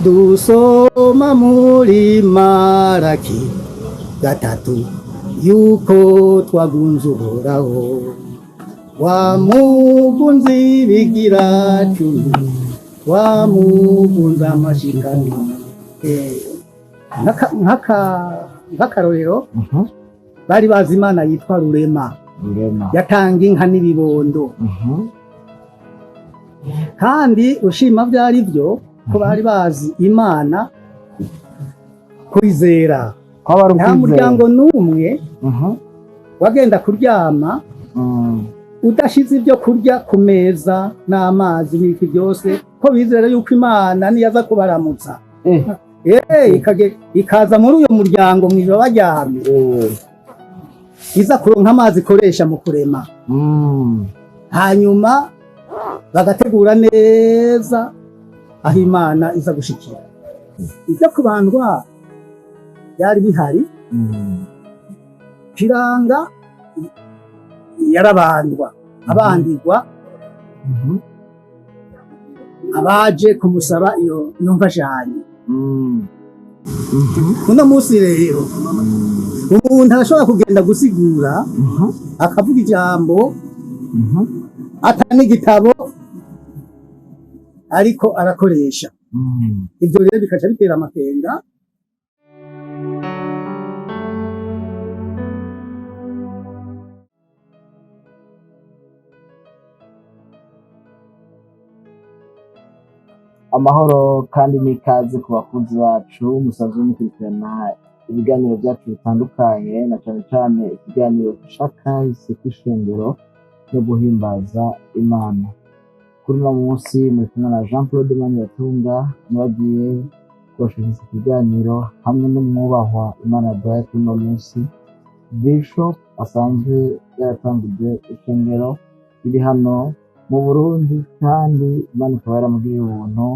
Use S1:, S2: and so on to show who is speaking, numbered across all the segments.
S1: Dusoma muri Maraki 3 yuko twagunze Uhoraho, wamugunze ibigira 10, wamugunze amashikanwa. Nk'akarorero, bari bazi Imana yitwa Rurema.
S2: Rurema.
S1: Yatanga inka n'ibibondo. Kandi ushima byari byo ko bari bazi Imana kwizera.
S2: Kwaba ari
S1: Nta
S2: ukwizera.
S1: muryango n'umwe wagenda kuryama udashize ibyo kurya ku meza n'amazi n'ibiki byose, ko bizera yuko Imana niyaza kubaramutsa, ikaza muri uyo muryango mw'ijoro baryamye, iza kuronka amazi ikoresha mu kurema. Hanyuma bagategura neza aho Imana iza gushikira. Ibyo kubandwa byari bihari. Kiranga yarabandwa, abandirwa abaje kumusaba iyo mfashanyo. Uno munsi rero umuntu arashobora kugenda gusigura, akavuga ijambo ata n'igitabo ariko arakoresha. Ibyo rero bikaca bitera amakenga.
S2: Amahoro kandi n'ikaze ku bakunzi bacu musanzwe mukurikirana ibiganiro byacu bitandukanye, na cane cane ikiganiro c'akahise k'ishengero no guhimbaza Imana. Kuri uno munsi muri kumwe na Jean Claude Maniratunga, niwe agiye kubashikiriza ikiganiro hamwe n'umwubahwa Imana yaduhaye kuri uno munsi, Bishop asanzwe yaratanguje ishengero riri hano mu Burundi, kandi Imana ikaba yaramugiriye ubuntu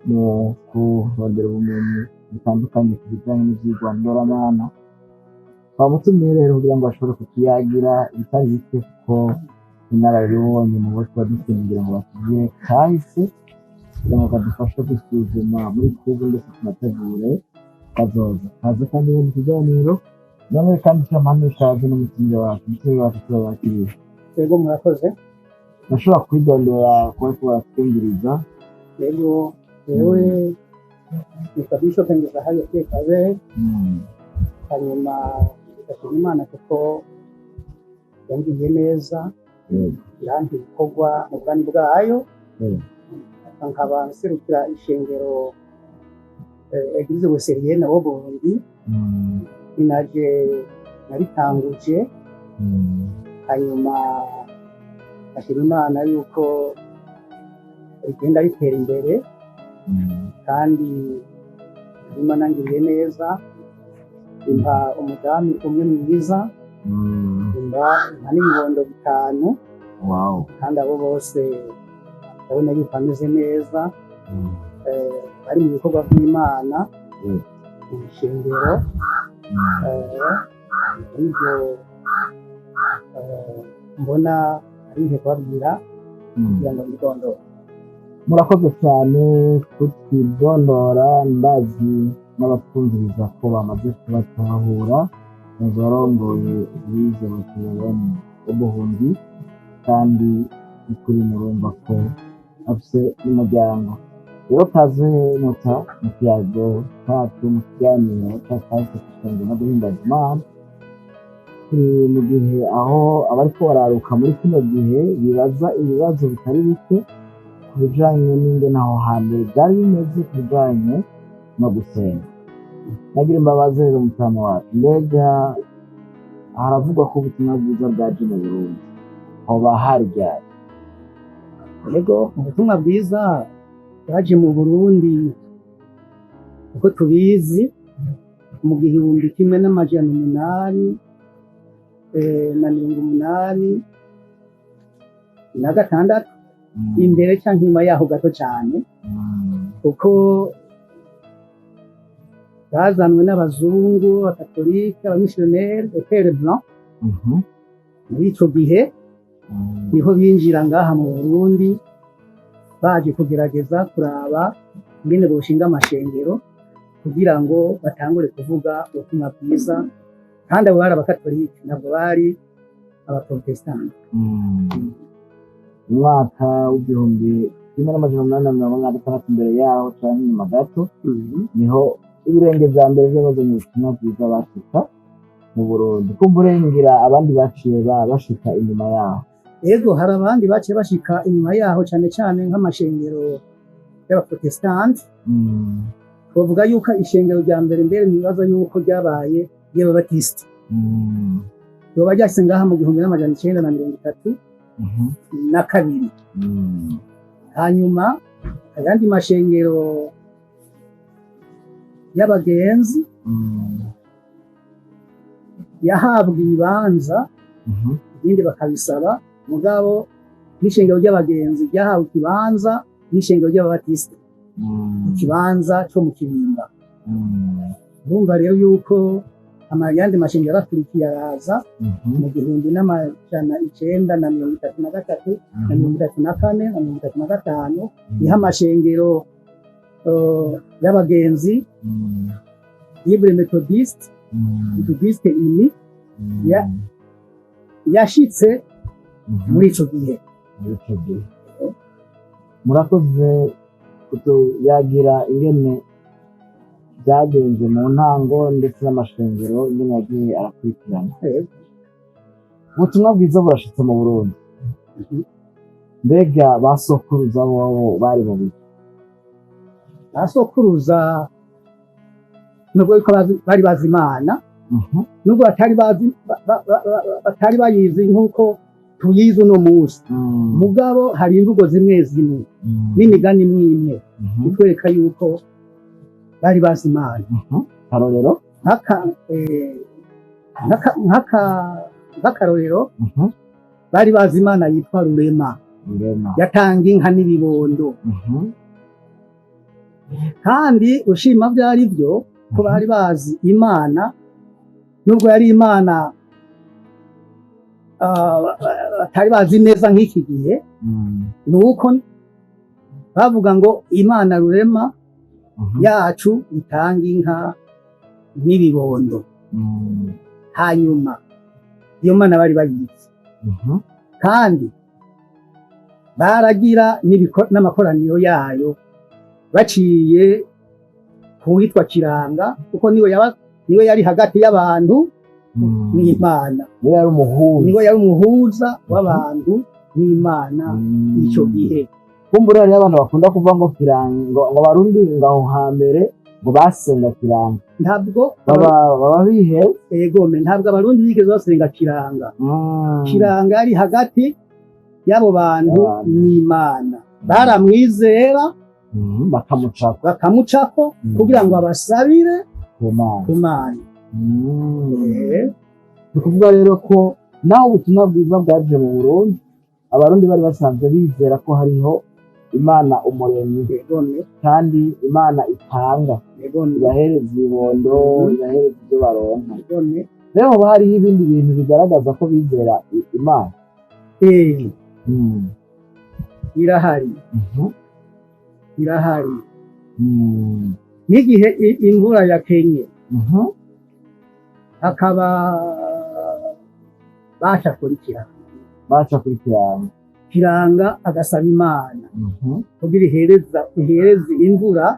S2: mu kurondera ubumenyi butandukanye ku bijanye n'ivyigwa ndoramana. Twamutumiye rero kugira ngo ashobore kutuyagira ibitari bike, kuko inararibonye mu bo tuba dufite, kugira ngo batubwire kahise, kugira ngo kadufashe gusuzuma muri kubu ndetse tunategure kazoza. Kaze kandi mu kiganiro none, kandi turamane ikaze n'umutumire wacu. Umutumire wacu turabakiriye.
S1: Yego, murakoze.
S2: Nashobora kwidondora kuba baratwumviriza?
S1: Yego, jewe nitwa Bishop Ngezahayo Pierre Claver. Hanyuma ndashima Imana kuko yangiriye neza, irampa ibikorwa mu bwami bwayo. Nkaba nserukira ishengero Eglise Wesleyienne wo Burundi. Ninaje naritanguje. Hanyuma ndashima Imana yuko rigenda ritera imbere. Kandi Imana yangiriye neza, impa umudamu umwe mwiza, impa n'ibibondo 5. Kandi abo bose ndabona yuko ameze neza, bari mu bikorwa by'Imana, mu ishengero. Ibyo mbona ari ngiye kubabwira kugira ngo bidondore.
S2: Murakoze cyane kutwidondora. Ndazi n'abatwumviriza ko bamaze kubatahura. Inzu warongoye bize bakiyabona ubuhumbi, kandi ukuri murumva ko afise n'umuryango. Rero kaze muta mu kiyago cacu, mu kiganiro c'akahise k'ishengero no guhimbaza Imana. Turi mu gihe aho abariko bararuka muri kino gihe bibaza ibibazo bitari bike ku bijanye n'ingene aho hambere byari bimeze ku bijanye no gusenga. Nagira imbabazi rero mutama wacu, mbega haravugwa ko ubutumwa bwiza bwaje mu Burundi, hoba hari ryari?
S1: Yego, ubutumwa bwiza bwaje mu Burundi uko tubizi mu 1886, imbere canke inyuma yaho gato cane, kuko bwazanwe n'abazungu, abakatolike, abamisiyoneri, Père Blanc. Muri ico gihe niho binjira ngaha mu Burundi. Baje kugerageza kuraba ingene boshinga amashengero kugira ngo batangure kuvuga ubutumwa bwiza, kandi abo bari Abakatolike, ntabwo bari Abaprotestanti.
S2: Umwaka w'1846, imbere yaho canke inyuma gato, niho ibirenge vya mbere vy'abazanye ubutumwa bwiza bashika mu Burundi. Kumva urengera abandi baciye bashika inyuma yaho.
S1: Ego, hari abandi baciye bashika inyuma yaho, cane cane nk'amashengero y'Abaprotestanti. Twavuga yuko ishengero rya mbere mbere nibaza yuko ryabaye ry'Ababatisite, ryoba ryashitse ngaha mu 1932. Hanyuma ayandi mashengero y'abagenzi yahabwa ibibanza, ibindi bakabisaba, mugabo n'ishengero ry'abagenzi ryahawe ikibanza n'ishengero ry'Ababatisite, ikibanza co mu Kibimba. Urumva rero yuko ayandi mashengero yarakurikiye araza mu 1933 na 34 na 35, niho amashengero y'abagenzi, Libre Methodiste, Methodiste Unie, yashitse muri ico gihe.
S2: Muri ico gihe. Murakoze kutuyagira ingene byagenze mu ntango, ndetse n'amashengero ingene yagiye arakurikirana. Ubutumwa bwiza burashitse mu Burundi. Mbega ba sokuruza bobo bari mu biki?
S1: Basokuruza, nubwo yuko bari bazi Imana, nubwo batari bazi batari bayizi nk'uko tuyizi uno munsi, mugabo hari imvugo zimwe zimwe n'imigani imwe imwe itwereka yuko bari bazi Imana.
S2: Karorero?
S1: Nk'akarorero, bari bazi Imana yitwa Rurema.
S2: Rurema.
S1: Yatanga inka n'ibibondo. Kandi ushima byari byo ko bari bazi Imana, nubwo yari Imana batari bazi neza nk'iki gihe, ni uko bavuga ngo Imana Rurema yacu itanga inka n'ibibondo. Hanyuma iyo Mana bari bayizi, kandi baragira n'amakoraniro yayo baciye ku witwa Kiranga, kuko niwe yaba, niwe yari hagati y'abantu n'Imana.
S2: Niwe yari umuhuza.
S1: Niwe yari umuhuza w'abantu n'Imana ico gihe.
S2: Kumbura hariho abantu bakunda kuvuga ngo Kiranga, ngo Abarundi ngo aho hambere ngo basenga Kiranga.
S1: Ntabwo
S2: Baba biheze.
S1: Egome, ntabwo Abarundi bigeze basenga Kiranga. Kiranga yari hagati y'abo bantu
S2: Abantu.
S1: n'Imana, baramwizera,
S2: Bakamucako.
S1: Bakamucako kugira ngo abasabire
S2: ku Mana.
S1: Ku Mana.
S2: Ni ukuvuga rero ko naho ubutumwa bwiza bwaje mu Burundi, Abarundi bari basanzwe bizera ko hariho Imana Umuremyi, kandi Imana itanga, ibahereza ibibondo, ibahereza ibyo baronka. Rero hoba hariho ibindi bintu bigaragaza ko bizera Imana?
S1: Irahari, irahari. N'igihe imvura yakenye, hakaba baca kuri Kiranga.
S2: Baca kuri Kiranga.
S1: Kiranga agasaba Imana kugira ihereze imvura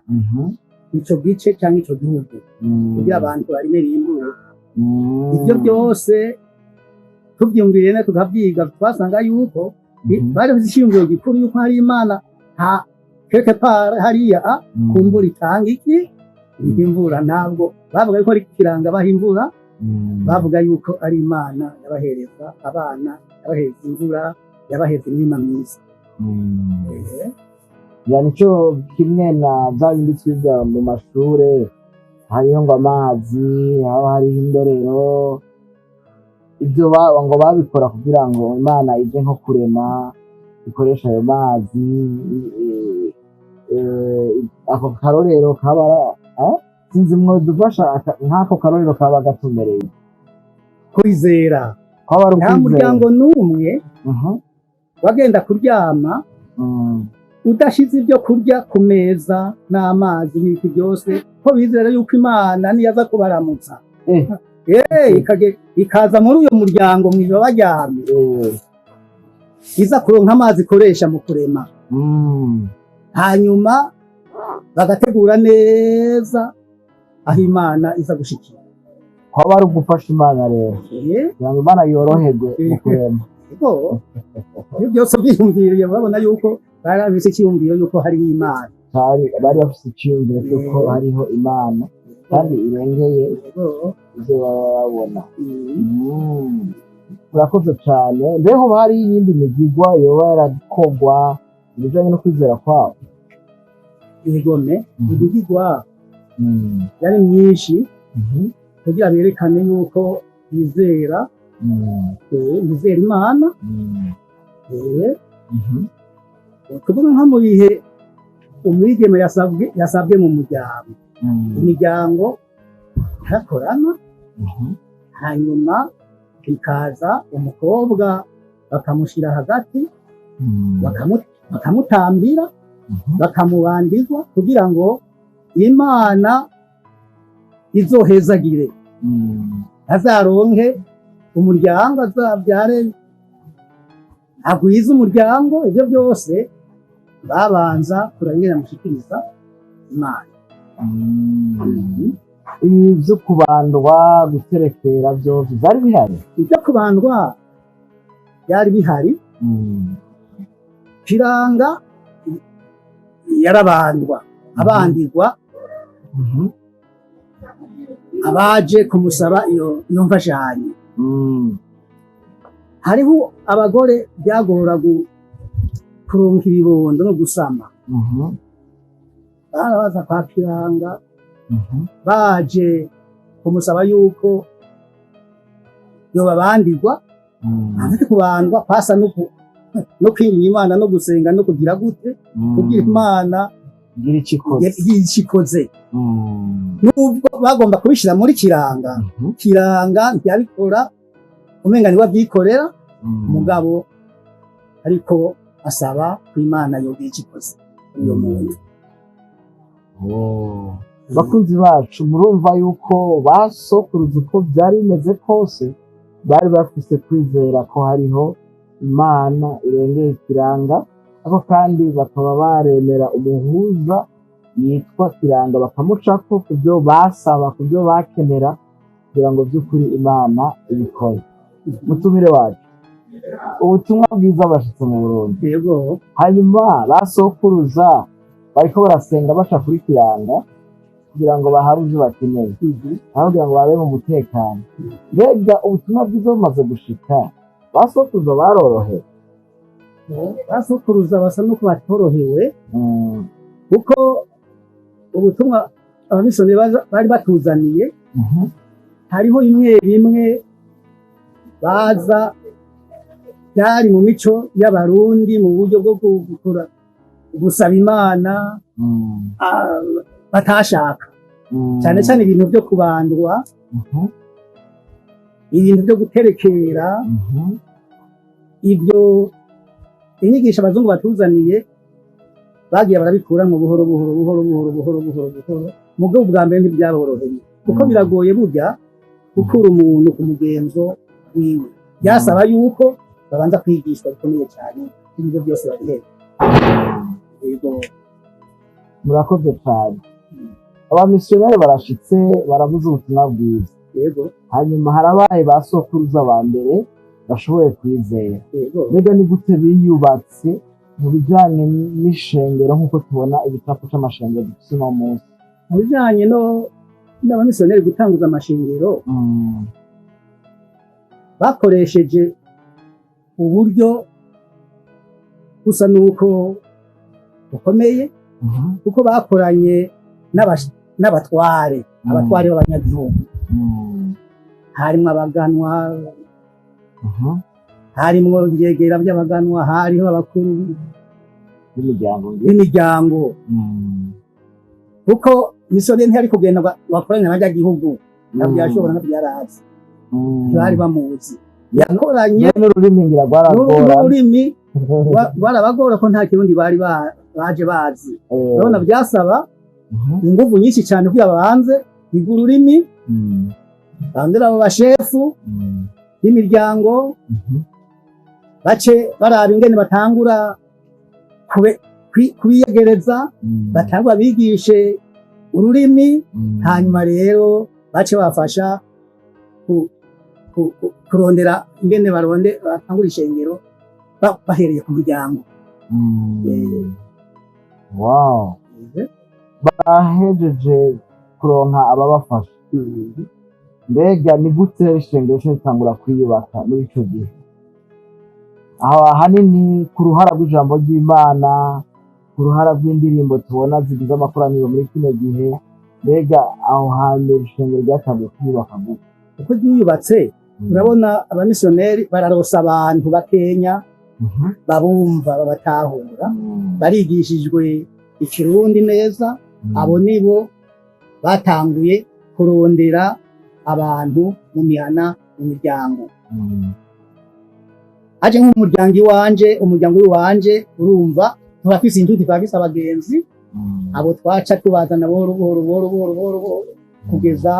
S1: ico gice cyangwa ico gihugu, kugira abantu barime bimbure. Ibyo byose tubyumviriye neza, tukabyiga, twasanga yuko bari bafite ishingiro gikuru yuko hari Imana ha quelque part hariya kumbura itanga iki imvura. Ntabwo bavuga yuko ari Kiranga baha imvura, bavuga yuko ari Imana yabahereza abana, yabahereza imvura, yabahereza imirima myiza.
S2: Ya, nico kimwe na bya bindi twiga mu mashure, hariho ngo amazi, haba hariho indorero, ibyo ngo babikora kugira ngo Imana ije nko kurema ikoresha ayo mazi. Ako karorero kaba sinzi mwo dufasha nk'ako karorero kaba gatumereye.
S1: Kwizera.
S2: Kwaba ari
S1: Nta
S2: ukwizera.
S1: muryango n'umwe wagenda kuryama. Udashize ibyo kurya ku meza n'amazi n'ibiki byose, ko bizera yuko Imana niyaza kubaramutsa, ikaza muri uyo muryango mw'ijoro baryamye, iza kuronka amazi ikoresha mu kurema, hanyuma bagategura neza aho Imana iza gushikira.
S2: Kwaba ari ugufasha Imana rero, kugira ngo Imana yoroherwe mu kurema.
S1: Ego, ibyo byose byiyumviriye, babona yuko bari bafise icyiyumviro yuko hariho Imana.
S2: Bari bafise iciyumviro cy'uko hariho Imana kandi irengeye ivyo baba babona. Murakoze cane. Mbeho hari iyindi migigwa yoba yarakorwa ibijanye no kwizera kwabo?
S1: Igome imigigwa yari myinshi kugira berekane yuko bizera, bizera Imana. Tuvuga nko mu bihe umwigeme yasabwe mu muryango, imiryango yarakorana, hanyuma ikaza umukobwa bakamushyira hagati, bakamutambira, bakamubandizwa kugira ngo Imana izohezagire, azaronke umuryango, azabyare, agwize umuryango. Ibyo byose babanza kurangera mushikiriza Imana.
S2: Ibi vyo kubandwa, guterekera, vyose vyari bihari?
S1: Ibyo kubandwa byari bihari. Kiranga yarabandwa, abandirwa abaje kumusaba iyo mfashanyo. Hariho abagore byagora kuronka ibibondo no gusama, barabaza kwa Kiranga, baje kumusaba yuko yobabandirwa. Ariko kubandwa kwasa no kwinginga Imana no gusenga no kugira gute, kugira Imana
S2: Gira ico ikoze.
S1: Ikoze. Nubwo bagomba kubishyira muri Kiranga, Kiranga ntiyabikora, umenga niwe abyikorera. Mugabo ariko asaba ko Imana yogira icyo ikoze uyo muntu.
S2: Oh. Bakunzi bacu, murumva yuko basokuruza uko byari bimeze kose bari bafise kwizera ko hariho Imana irengeye Kiranga, ariko kandi bakaba baremera umuhuza yitwa Kiranga, bakamucako ku byo basaba, ku byo bakenera, kugira ngo by'ukuri Imana ibikore. Mutumire wacu, ubutumwa bwiza bashitse mu Burundi.
S1: Yego.
S2: Hanyuma basokuruza bariko barasenga baca kuri Kiranga kugira ngo bahabwe ivyo bakeneye, aho kugira ngo babe mu mutekano. Mbega ubutumwa bwiza bumaze gushika, basokuruza barorohewe?
S1: Basokuruza basa nuko batorohewe, kuko ubutumwa abamisiyoni bari batuzaniye, hariho bimwe bimwe baza byari mu mico y'Abarundi mu buryo bwo gukora, gusaba Imana, batashaka, cyane cyane ibintu byo kubandwa, ibintu byo guterekera. Ibyo inyigisho abazungu batuzaniye bagiye barabikuramwo buhoro buhoro buhoro buhoro buhoro buhoro buhoro. Mugabo ubwa mbere ntibyaboroheye, kuko biragoye burya gukura umuntu ku mugenzo wiwe. Byasaba yuko babanza kwigishwa bikomeye cyane, ibyo byose babiheba. Yego.
S2: Murakoze cyane. Abamisiyoneri barashitse, baravuze ubutumwa bwiza. Hanyuma harabaye ba sokuruza ba mbere bashoboye kwizera. Mbega ni gute biyubatse mu bijanye n'ishengero, nk'uko tubona ibicapo c'amashengero dufise uno munsi?
S1: Mu bijanye no n'abamisiyoneri gutanguza amashengero, bakoresheje uburyo busa n'uko bukomeye, kuko bakoranye n'abatware, abatware b'abanyagihugu, harimwo abaganwa, harimwo ibyegera by'abaganwa, hariho abakuru
S2: b'imiryango.
S1: B'imiryango, kuko misiyoneri ntiyari kugenda ngo bakoranye n'abanyagihugu, ntabwo yashobora, ntabyo yarazi, ntibari bamuzi. Yakoranye
S2: n'ururimi ngira rwaragora.
S1: N'ururimi rwarabagora, ko nta Kirundi bari Baje bazi. Urabona, byasaba inguvu nyinshi cyane kugira babanze biga ururimi, barondere abo bashefu b'imiryango, bace baraba ingene batangura kubiyegereza, batangura bigishe ururimi, hanyuma rero bace bafasha kurondera ingene baronde batangura ishengero bahereye ku muryango.
S2: Wow, bahejeje kuronka ababafasha. Mbega ni gute ishengero rica ritangura kwiyubaka muri ico gihe? Aho ahanini ku ruhara rw'ijambo ry'Imana, ku ruhara rw'indirimbo tubona zigize amakoraniro muri kino gihe, mbega aho hambere ishengero ryatanguye kwiyubaka gute?
S1: Uko ryiyubatse, urabona, abamisiyoneri bararosa abantu bakenya babumva, babatahura, barigishijwe ikirundi neza. Abo nibo batanguye kurondera abantu mu mihana, mu miryango. Aje nk'umuryango iwanje, umuryango w'iwanje, urumva turafise inshuti, turafise abagenzi. Abo twaca tubazana buhoro buhoro, buhoro buhoro, buhoro buhoro, kugeza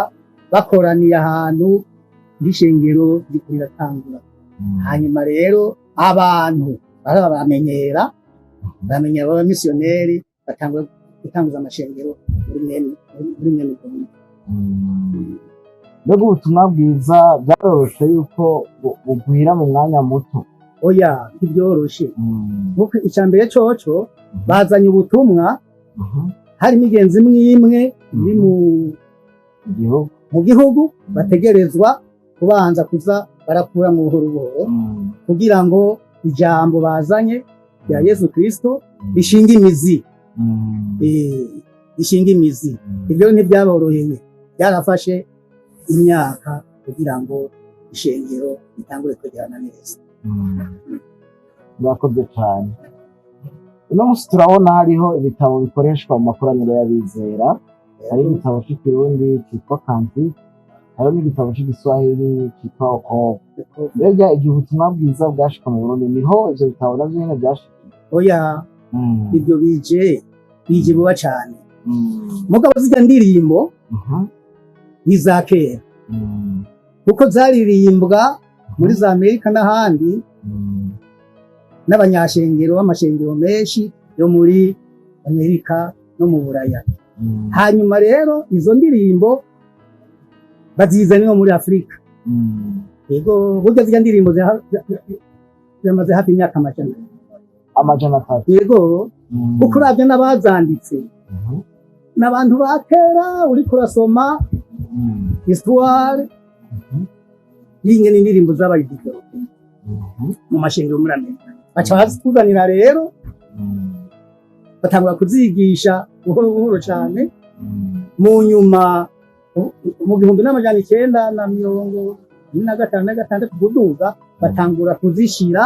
S1: bakoraniye ahantu n'ishengero riko riratangura. Hanyuma rero abantu baraba baramenyera, baramenyera abamisiyoneri, batangura gutanguza amashengero muri mwene ubwo buryo.
S2: Mbega ubutumwa bwiza byaroroshe yuko bugwira mu mwanya muto?
S1: Oya, ntibyoroshe, kuko icya mbere coco bazanye ubutumwa, hari imigenzi imwe imwe iri mu
S2: igihugu,
S1: mu gihugu bategerezwa kubanza kuza barakura mu buhoro buhoro, kugira ngo ijambo bazanye rya Yesu Kristo rishinge imizi, rishinge imizi. Ibyo ntibyaboroheye, byarafashe imyaka kugira ngo ishengero ritangure kwegerana neza.
S2: Murakoze cyane. Uno munsi turabona hariho ibitabo bikoreshwa mu makoraniro y'abizera. Hari igitabo cy'ikirundi cyitwa Cantique, hariho n'igitabo cy'igiswahili cyitwa Okovu. Mbega igihe ubutumwa bwiza bwashika mu Burundi, niho ivyo bitabo navyo nyene byashikiye?
S1: Oya, ibyo bije vuba cyane. Mugabo zirya ndirimbo ni za kera, kuko zaririmbwa muri za Amerika n'ahandi n'abanyashengero b'amashengero menshi yo muri Amerika no mu Buraya. Hanyuma rero izo ndirimbo bazizana no muri Afurika. Yego, burya zirya ndirimbo ziramaze hafi imyaka 300.
S2: 300?
S1: Yego, kuko uravye n'abazanditse n'abantu ba kera, uriko urasoma histoire y'ingene indirimbo zabaye développées mu mashengero muri Amerika, baca bazituzanira rero, batangura kuzigisha buhoro buhoro cyane. Mu nyuma, mu 1945 na 6 kuduga, batangura kuzishira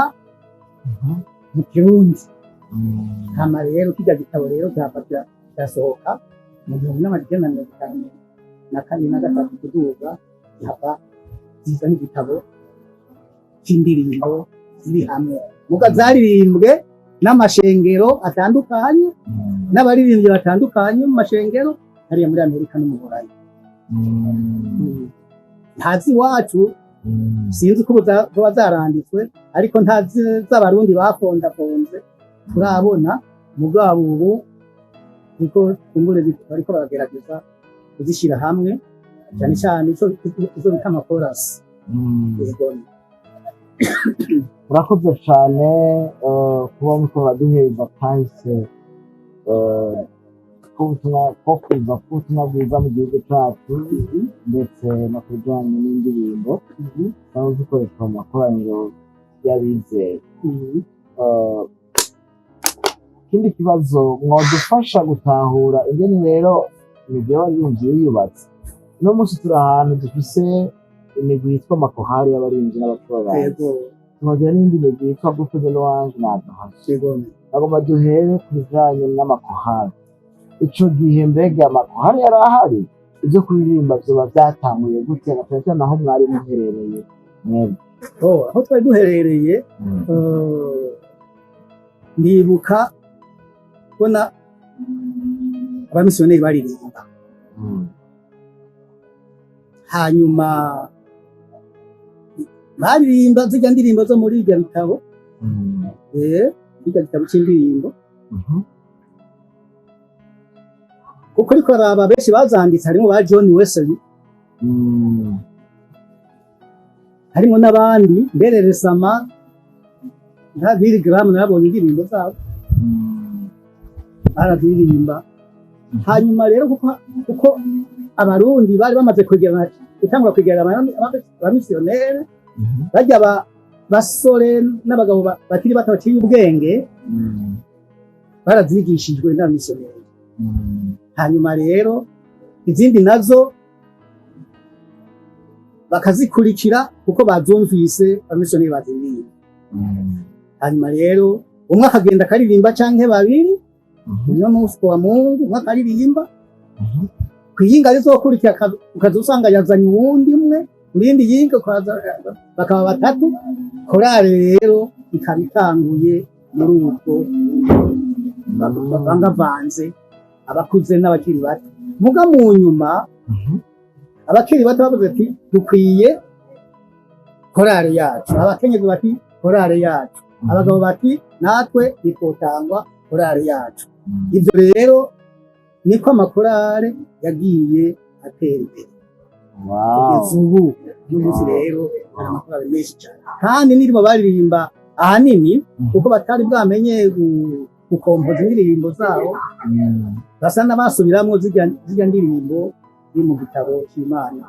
S1: mu Kirundi. Hama rero kirya gitabo rero cyava kirasohoka mu 1952 na 3 kuduga, gihava ziza n'igitabo c'indirimbo ziri hamwe, muga zaririmbwe n'amashengero atandukanye, n'abaririmbyi batandukanye mu mashengero hariya muri Amerika no mu Burayi. Ntazi iwacu, sinzi uko zoba zaranditswe, ariko ntazi z'abarundi bafondafonze turabona. Mugabo ubu niko kumbure bariko baragerageza kuzishyira hamwe, cyane cyane izo bita amakorasi. Yego.
S2: Urakoze cyane kuba muriko muraduheza kahise k'ubutumwa, ko kuza k'ubutumwa bwiza mu gihugu cyacu, ndetse no ku bijyanye n'indirimbo zisanzwe zikoreshwa mu makoraniro y'abizera. Ikindi kibazo, mwadufasha gutahura ingene rero imigwi y'abaririmbyi yiyubatse? Uno munsi turi ahantu dufise imigwi yitwa amakorali y'abaririmbyi n'abacuranzi, tukagira n'indi migwi yitwa groupe de louange na adoration. Nagomba duhere ku bijanye n'amakorali. Ico gihe mbega amakorali yari ahari? Ivyo kuririmba vyoba vyatanguye gute, na cane cane aho mwari muherereye mwebwe?
S1: Oh, aho twari duherereye, ndibuka kubona abamisiyoneri baririmba. Hanyuma baririmba zirya ndirimbo zo muri ibyo bitabo, kirya gitabo c'indirimbo, kuko ariko araba benshi bazanditse harimo ba John Wesley, harimo n'abandi mbere Resama nka Billy Graham, narabonye indirimbo zabo baraziririmba. Hanyuma rero kuko Abarundi bari bamaze kwegerana, gutangura kwegera abamisiyoneri, barya basore n'abagabo bakiri bato baciye ubwenge, barazigishijwe n'abamisiyoneri. Hanyuma rero izindi nazo bakazikurikira kuko bazumvise abamisiyoneri baziririmba. Hanyuma rero umwe akagenda akaririmba canke babiri, uno munsi wa Mungu umwe akaririmba, kwiyinga rizokurikira ukaza usanga yazanye uwundi umwe urindi yinga, bakaba batatu. Korale rero ikaba itanguye muri ubwo bavangavanze abakuze n'abakiri bato. Muga mu nyuma abakiri bato bavuze ati: "Dukwiye korale yacu." Abakenyezi bati: "Korale yacu." Abagabo bati: "Natwe nitwotangwa korale yacu." Ibyo rero niko amakorale yagiye atera imbere kugeza ubu n'umunsi. Rero hari amakorale menshi cyane, kandi n'irimo baririmba ahanini kuko batari bwamenye gukompoza indirimbo zabo, basa n'abasubiramwo zirya ndirimbo iri mu gitabo c'Imana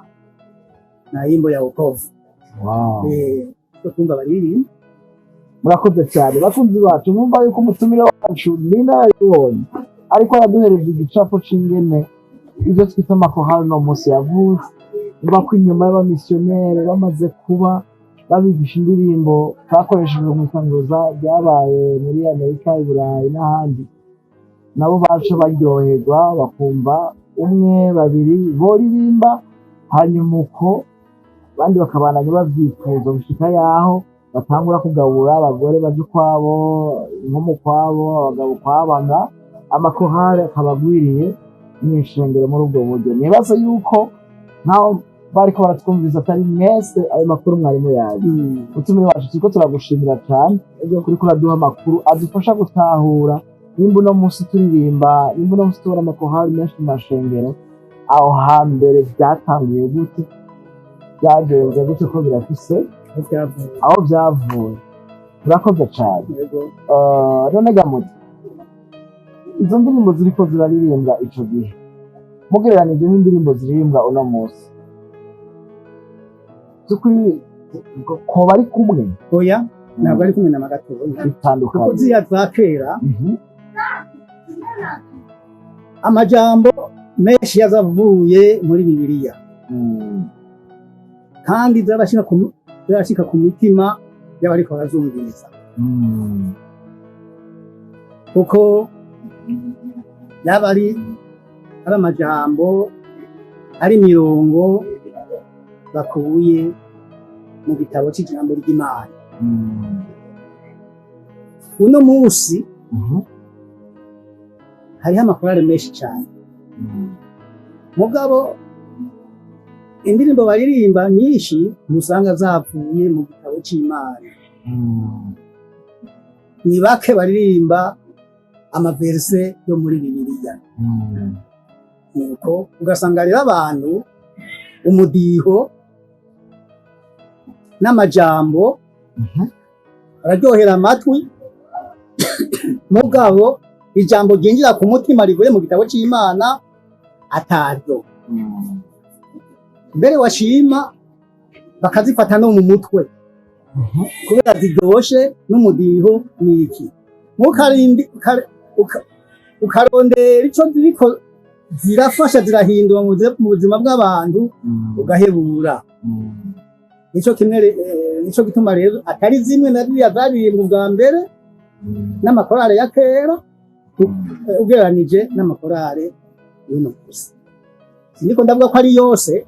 S1: na yimbo ya wokovu. Two twumva baririmba.
S2: Murakoze cyane, bakunzi bacu. Mwumva yuko umutumire wacu ni nararibonye, ariko araduhereza igicapo c'ingene ibyo twita amakorali uno munsi yavutse. Niba ko inyuma y'abamisiyoneri bamaze kuba babigisha indirimbo zakoreshejwe mu itanguza ryabaye muri Amerika, i Burayi n'ahandi, nabo baca baryoherwa, bakumva umwe, babiri boririmba, hanyuma uko abandi bakabandanya bavyifuza gushika yaho batangura kugabura abagore baje ukwabo, inkumi ukwabo, abagabo ukwabo, amakorali akaba agwiriye mw'ishengero muri ubwo buryo. Nibaza yuko nkaho bariko baratwumviriza atari mwese ayo makuru mwari muyazi. Utumire wacu, turiko turagushimira cane kuriko uraduha amakuru adufasha gutahura nimba uno munsi turirimba, nimba uno munsi tubona amakorali menshi mu mashengero, aho hambere vyatanguye gute, byagenze gute, ko birafise
S1: aho byavuye.
S2: Aho byavuye. Murakoze cane.
S1: Yego.
S2: None gamuti izo ndirimbo ziriko ziraririmbwa ico gihe, mugereranije n'indirimbo ziririmbwa uno munsi, by'ukuri koba ari kumwe?
S1: Oya, ntabwo ari kumwe na gatoya, kuko
S2: bitandukanye.
S1: Ziriya za kera, amajambo menshi yazavuye muri Bibiliya, kandi zarashika ku mitima y'abariko barazumviriza, kuko yaba ari amajambo, ari imirongo bakuye mu gitabo c'ijambo ry'Imana. Uno munsi hariho amakorale menshi cyane, mugabo indirimbo baririmba nyinshi ntusanga zavuye mu gitabo c'Imana. Ni bake baririmba amaverse yo muri Bibiliya. Nuko ugasanga rero abantu umudiho n'amajambo araryohera amatwi, mugabo ijambo ryinjira ku mutima rivuye mu gitabo c'Imana ataryo. Mbere washima bakazifata no mu mutwe kubera ziryoshe n'umudiho n'iki. Ntukarindi ukarondera ico ziriko zirafasha, zirahindura mu buzima bw'abantu, ugahebura. Nico kimwe nico gituma rero atari zimwe na ziriya zaririmbwa ubwa mbere n'amakorale ya kera, ugereranije n'amakorale y'uno munsi. Siniko ndavuga ko ari yose,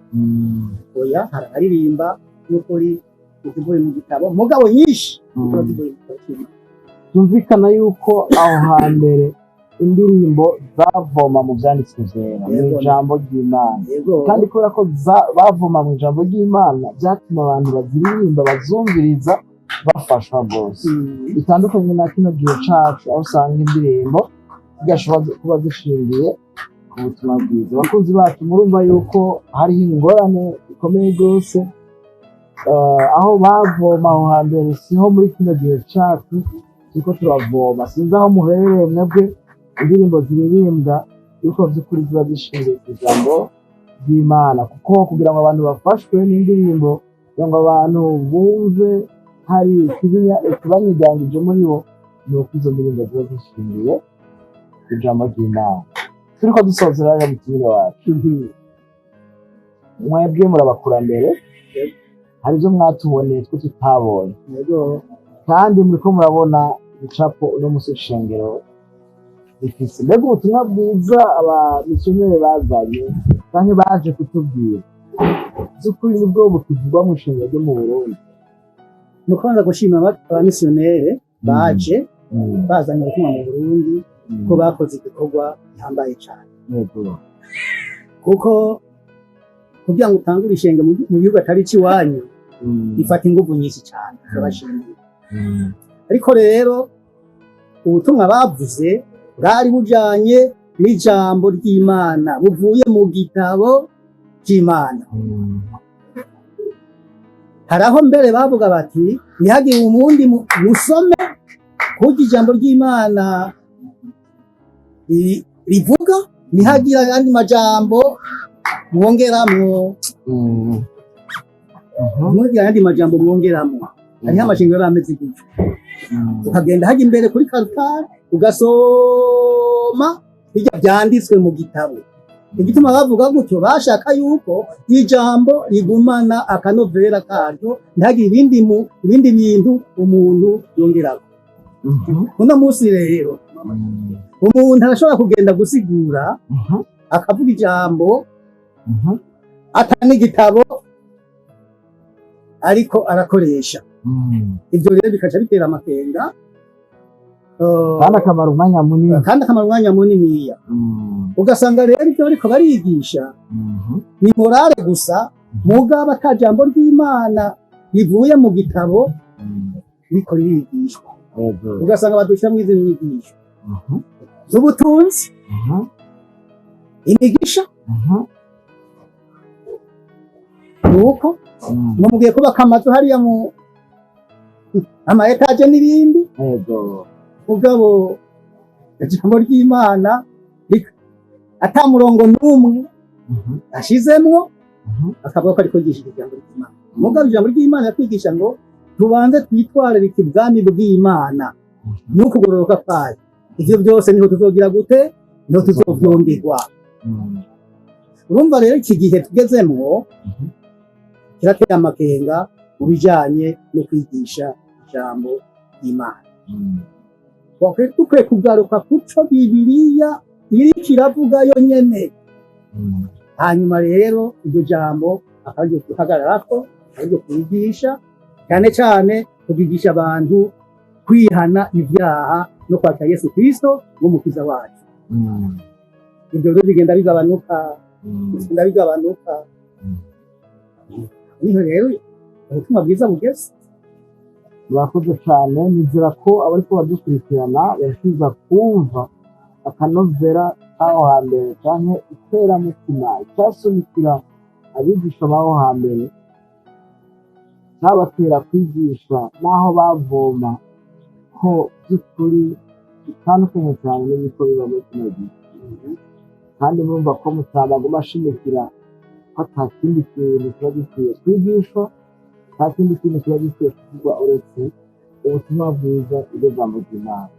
S1: oya. Hari abaririmba n'ukuri izivuye mu gitabo, mugabo nyinshi ziba zivuye mu gitabo c'Imana.
S2: Byumvikana yuko aho hambere Indirimbo zavoma mu vyanditswe vyera, mu ijambo ry'Imana. Kandi kubera ko bavoma mu ijambo ry'Imana, vyatuma abantu baziririmba, bazumviriza, bafashwa rwose, bitandukanye na kino gihe cacu, aho usanga indirimbo zigashobora kuba zishingiye ku butumwa bwiza. Abakunzi bacu, murumva yuko hariho ingorane ikomeye rwose. Aho bavoma aho hambere siho muri kino gihe cacu turiko turavoma. Sinzi aho muherereye mwebwe, indirimbo ziririmbwa yuko vy'ukuri ziba zishingiye ku ijambo ry'Imana, kuko kugira ngo abantu bafashwe n'indirimbo, kugira ngo abantu bumve hari ikibanyigangije muri bo, ni uko izo ndirimbo ziba zishingiye ku ijambo ry'Imana. Turiko dusozera rero, mutumire wacu, mwebwe murabakurambere, hari ibyo mwatuboneye twe tutabonye, kandi muriko murabona ibicapo uno musi ishengero rifise. Mbega ubutumwa bwiza abamisiyoneri bazanye canke baje kutubwira, vy'ukuri nibwo bukivugwa mu ishengero ryo mu Burundi?
S1: Ni ukubanza gushima abamisiyoneri baje bazanye ubutumwa mu Burundi, ko bakoze igikorwa gihambaye cyane, kuko kugira ngo utangure ishengero mu gihugu atari icy'iwanyu bifata inguvu nyinshi cyane. Turabashimiye. Ariko rero ubutumwa bavuze bwari bujanye n'ijambo ry'Imana, buvuye mu gitabo cy'Imana. Hari aho mbere bavuga bati: "Ntihagire umundi musome kurya ijambo ry'Imana rivuga, ntihagire ayandi majambo mwongeramwo, ntihagire ayandi majambo mwongeramwo." Hariho amashengero yari ameze gutyo, ukagenda hajya imbere kuri karutari ugasoma bijya byanditswe mu gitabo. Igituma bavuga gutyo, bashaka yuko ijambo rigumana akanovera karyo, ntihagire ibindi bintu umuntu yongerako. Uno munsi rero umuntu arashobora kugenda gusigura, akavuga ijambo ata n'igitabo ariko arakoresha. Ibyo rero bikaca bitera amakenga.
S2: Kandi akamara umwanya munini.
S1: Kandi akamara umwanya muniniya. Ugasanga rero ibyo bariko barigisha ni morale gusa, mugabo ata jambo ry'Imana rivuye mu gitabo riko ririgishwa. Ugasanga badushyira izi nyigisho z'ubutunzi, imigisha, nuko ngo mugiye kubaka amazu hariya mu ama étages n'ibindi, mugabo ijambo ry'Imana ata murongo n'umwe ashizemwo, akavuga ko ariko yigisha ijambo ry'Imana. Mugabo ijambo ry'Imana yakwigisha ngo tubanze twitwararike ubwami bw'Imana n'ukugororoka kwayo, ivyo byose niho tuzogira gute? Niho tuzovyongerwa. Urumva rero iki gihe tugezemwo kirateye amakenga mu bijanye no kwigisha ijambo ry'Imana. Twakwiye dukwiye kugaruka kuco Bibiliya iriko iravuga yo nyene, hanyuma rero iryo jambo akaba ariryo duhagararako, ariryo kwigisha, cyane cyane kubigisha abantu kwihana ibyaha no kwakira Yesu Kristo nk'umukiza wacu. Ibyo rero bigenda bigabanuka, bigenda bigabanuka. Niho rero ubutumwa bwiza bugeze.
S2: Murakoze cyane. Nizera ko abariko badukurikirana bifuza kumva akanovera k'aho hambere canke iteramutima icyasunikira abigisha b'aho hambere, cyabatera kwigisha n'aho bavoma, ko by'ukuri bitandukanye cyane n'ibiko biba muri kino gihe. Kandi murumva ko mutama aguma ashimikira ko ata kindi kintu kiba gikwiye kwigishwa, nta kindi kintu kiba gikwiye kuvugwa uretse ubutumwa bwiza, iryo jambo ry'Imana.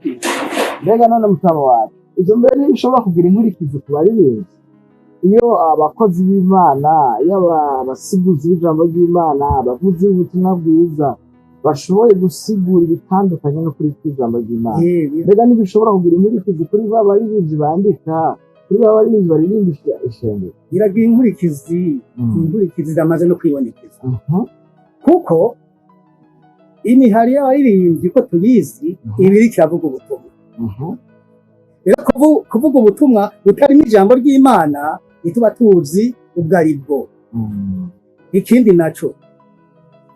S2: Mbega none mutama wacu, ibyo mbere ntibishobora kugira inkurikizi ku baririmbyi? Iyo abakozi b'Imana, iyo abasiguzi b'ijambo ry'Imana, abavuzi b'ubutumwa bwiza bashoboye gusigura ibitandukanye no kuri kw'ijambo ry'Imana, mbega ntibishobora kugira inkurikizi kuri ba baririmbyi bandika, kuri ba baririmbyi baririmbisha ishengero?
S1: Iragira inkurikizi. Inkurikizi zamaze no kwibonekeza, kuko imihari y'abaririmbyi ko tuyizi, iba iriko iravuga ubutumwa. Rero kuvuga ubutumwa butarimo ijambo ry'Imana, ntituba tuzi ubwo ari bwo. Ikindi naco,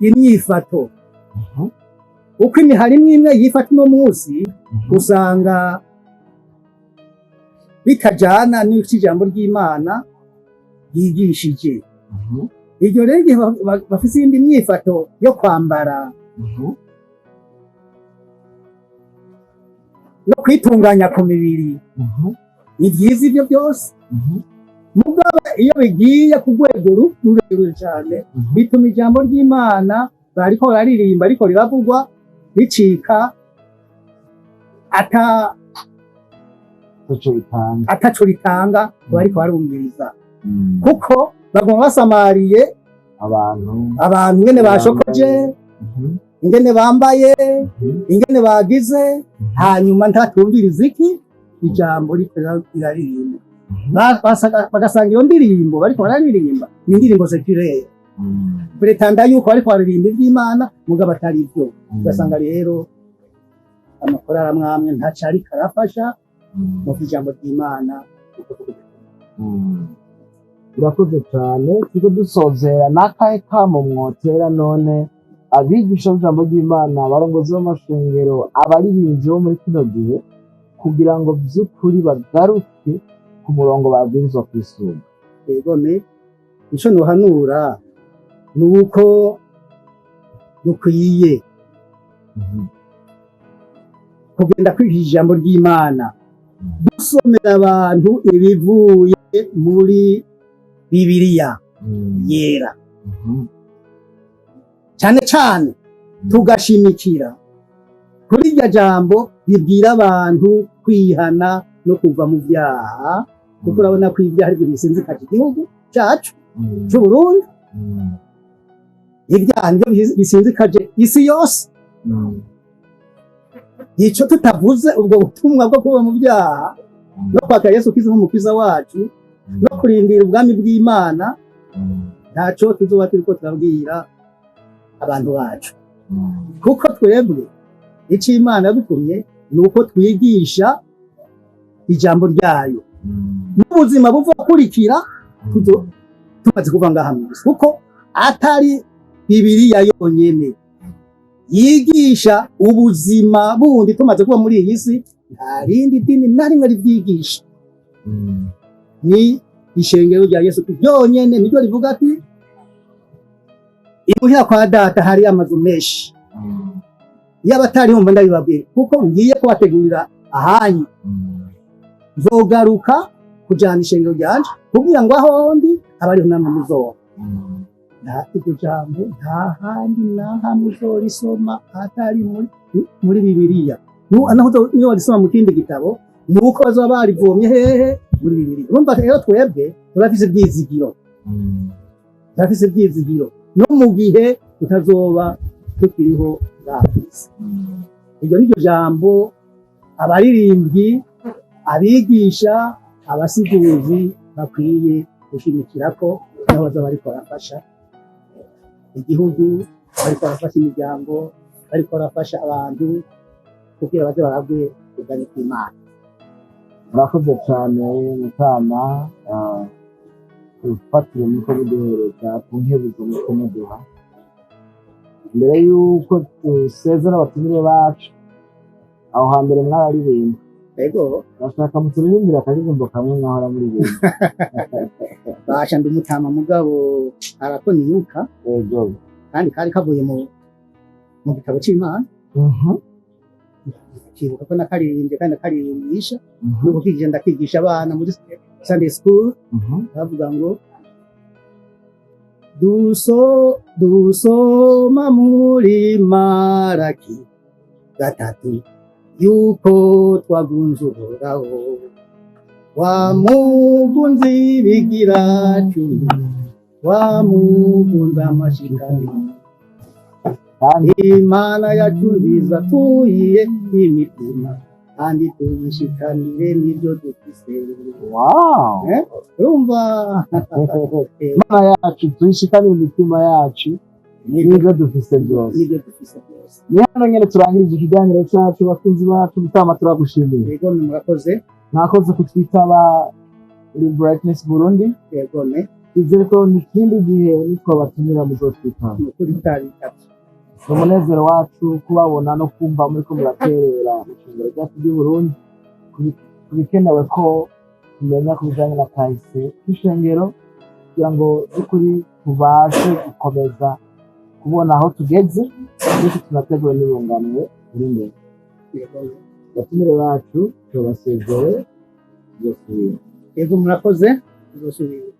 S1: imyifato. Uko imihari imwe imwe yifata uno munsi, usanga bitajana n'ico ijambo ry'Imana ryigishije. Iryo rero, igihe bafise iyindi myifato yo kwambara no kwitunganya ku mibiri, ni byiza ibyo byose, mugabo iyo bigiye ku rwego rurerure cyane, bituma ijambo ry'Imana bariko bararirimba ariko riravugwa ricika ata
S2: Taco bitanga.
S1: Ataco ritanga ku bariko barumviriza, kuko baguma basamariye
S2: abantu,
S1: abantu ingene bashokoje, ingene bambaye, ingene bagize, hanyuma ntatumviriza iki ijambo riko riraririmba. Bagasanga iyo ndirimbo bariko bararirimba ni indirimbo séculaire, prétenda yuko bariko baririmba ivy'Imana, mugabo atari ivyo. Ugasanga rero amakorali amwe amwe ntaco ariko arafasha mu ijambo ry'Imana.
S2: Urakoze cyane. Turiko dusozera, n'akahe kamo mwotera none abigisha b'ijambo ry'Imana, abarongozi b'amashengero, abaririmbyi bo muri kino gihe, kugira ngo vy'ukuri bagaruke ku murongo babwirizwa kwisunga?
S1: Egome, ico nohanura ni uko dukwiye kugenda kwigisha ijambo ry'Imana, dusomera abantu ibivuye muri Bibiliya yera, cyane cyane tugashimikira kuri iryo jambo ribwira abantu kwihana no kuva mu byaha, kuko urabona ko ibyaha aribyo bisinzikaje igihugu cyacu cy'u Burundi. Ibyaha nibyo bisinzikaje isi yose. Ico tutavuze ubwo butumwa bwo kuva mu byaha no kwakira Yesu Kristo nk'umukiza wacu no kurindira ubwami bw'Imana, ntaco tuzoba turiko turabwira abantu bacu, kuko twebwe ico Imana yadutumye ni uko twigisha ijambo ryayo n'ubuzima buzokurikira tumaze kuva ngaha mw'isi, kuko atari Bibiliya yonyene yigisha ubuzima bundi tumaze kuba muri iyi si. Nta rindi dini na rimwe rivyigisha, ni ishengero rya Yesu Kristo ryonyene niryo rivuga ati: "Imuhira kwa Data hari amazu menshi, iyo abatariho mba ndabibabwira, kuko ngiye kubategurira ahanyu. Nzogaruka kujana ishengero ryanje kugira ngo aho ndi abe ariho namwe muzoba." Nta iryo jambo, nta handi na hamwe uzorisoma atari muri Bibiliya. Naho niyo warisoma mu kindi gitabo, ni uko bazoba barivomye hehe? Muri Bibiliya. Urumva rero twebwe turafise ivyizigiro, turafise ivyizigiro no mu gihe tutazoba tukiriho ngaha kw'isi. Iryo ni ryo jambo abaririmbyi, abigisha, abasiguzi bakwiye gushimikirako, naho bazoba bariko barafasha igihugu, bariko barafasha imiryango, bariko barafasha abantu kugira baze baragwe ubwami bw'Imana.
S2: Murakoze cyane, mutama. Urufatiro muko muduhereza ku nkebuzo muko muduha. Mbere y'uko dusezera abatumire bacu, aho hambere mwararirimba?
S1: Ego.
S2: Bashaka muturirimbire akaririmbo kamwe mwahora muririmba.
S1: Basha, ndi umutama, mugabo harako nibuka. Kandi kari kavuye mu gitabo c'Imana. Kibuka ko nakaririmbye kandi nakaririmbisha nuko kigisha, ndakigisha abana muri Sunday school. Bavuga ngo dusoma muri Maraki 3 yuko twagunze Uhoraho, wamugunze ibigira 10, wamugunze amashikano.
S2: Kandi
S1: Imana yacu nziza tuyiye imitima kandi tuyishikanire n'ibyo dufise.
S2: Wow.
S1: Eh? Urumva?
S2: Imana yacu tuyishikanire imitima yacu n'ibyo dufise byose.
S1: N'ibyo dufise byose.
S2: Ni hano nyine turangirije ikiganiro cyacu. Bakunzi bacu, mutama, turagushimiye.
S1: Yego, murakoze.
S2: Mwakoze kutwitaba muri Brightness Burundi.
S1: Yegome.
S2: Twizere ko n'ikindi gihe nitwabatumira muzotwitaba.
S1: Ni ukuri mutabitabye.
S2: Ni umunezero wacu kubabona no kumva muriko muraterera mu ishengero ryacu ry'u Burundi ku bikenewe ko tumenya ku bijanye na kahise k'ishengero, kugira ngo by'ukuri tubashe gukomeza kubona aho tugeze, ndetse tunategure n'urunganwe ruri imbere.
S1: Yegome.
S2: Abatumire bacu, turabasezeye, tuzosubira.
S1: Yego, murakoze, tuzosubira.